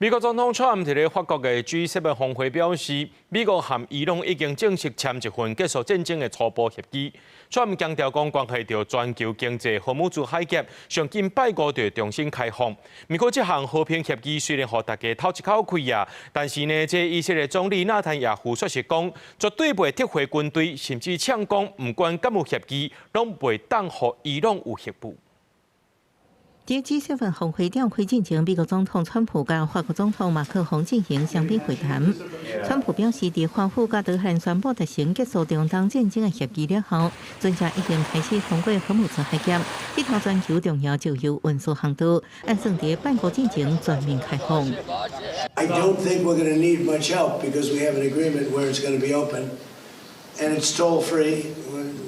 美國總統川普佇咧法國的 G7 峰會表示，美國和伊朗已經正式簽一份結束戰爭的初步協議。川普強調講，關係著全球經濟荷姆茲海峽，上緊拜五就會重新開放。毋過，這項和平協議雖然予大家透一口氣啊，但是呢，這以色列總理納坦雅胡卻是講，絕對袂撤回軍隊，甚至嗆講，毋管敢有協議，攏袂當予伊朗有核武。佇 G7 峰會召開進前，美國總統川普佮法國總統馬克宏進行雙邊會談。川普表示，佇華府佮德黑蘭宣布達成結束中東戰爭的協議了後，船隻已經開始通過荷姆茲海峽，這條全球重要石油運輸航道，按算佇拜五進前全面開放。 I don't think we're going to need much help because we have an agreement where it's going to be open and it's toll free.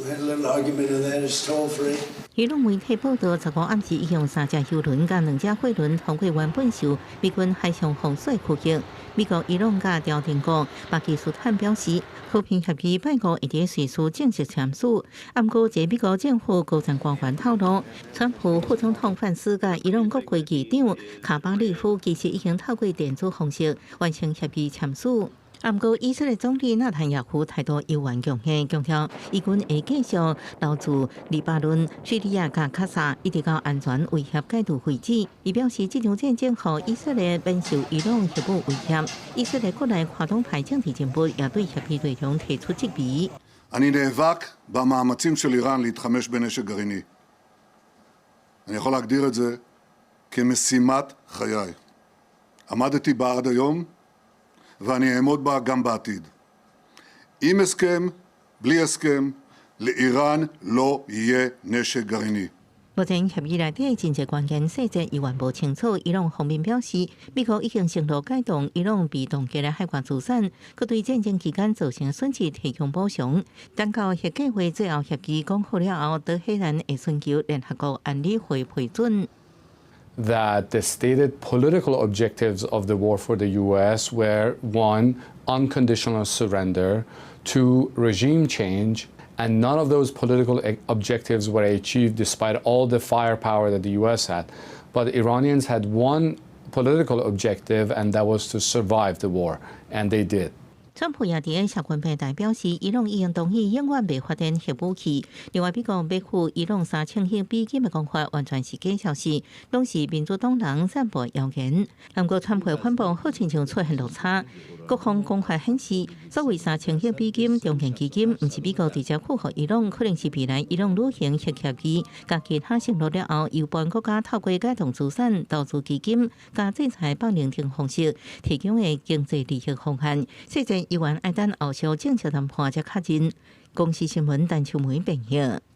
We had a little argument on that. It's toll free. 伊朗媒體報道，15暗時已經有三隻油輪佮兩隻貨輪通過原本受美軍海上封鎖區域。美國、伊朗佮調停國巴基斯坦表示，和平協議拜五會佇瑞士正式簽署。毋過，這美國政府高層官員透露，川普副總統范斯佮伊朗國會議長卡巴利夫其實已經透過電子方式完成協議簽署。毋過，以色列總理納坦雅胡態度猶原強硬，強調以軍會繼續留駐黎巴嫩、敘利亞佮加沙，一直到安全威脅解除為止。伊表示，這場戰爭予以色列免受伊朗核武威脅。以色列國內跨黨派政治人物也對協議內容提出質疑。 אני נאבק במאמצים של איראן להתחמש בנשק גרעיני. אני יכול להגדיר את זה כמשימת חיי. עמדתי בה עד היום ואני אעמוד בה גם בעתיד. עם הסכם, בלי הסכם, לאיראן לא יהיה נשק גרעיני. 目前協議內底真濟關鍵細節猶原無清楚。伊朗方面表示，美國已經承諾解凍伊朗被凍結的海外資產，閣對戰爭期間造成損失提供補償。等到核計畫最後協議講好了後，德黑蘭會尋求聯合國安理會批准。 That the stated political objectives of the war for the U.S. were, one, unconditional surrender, two, regime change, and none of those political objectives were achieved despite all the firepower that the U.S. had. But Iranians had one political objective, and that was to survive the war, and they did. 川普也佇社群平台表示，伊朗已經同意永遠袂發展核武器。另外，美國欲付伊朗3000億美金的講法完全是假消息，攏是民主黨人散播謠言。毋過，川普反駁好親像出現落差。各方講法顯示，所謂3000億美金重建基金，毋是美國直接付予伊朗，可能是未來伊朗履行核協議佮其他承諾了後，由別國家透過解凍資產、投資基金、佮制裁綁定等方式提供的經濟利益方案。細節猶原愛等後續正式談判才確認。公視新聞陳秋梅編譯。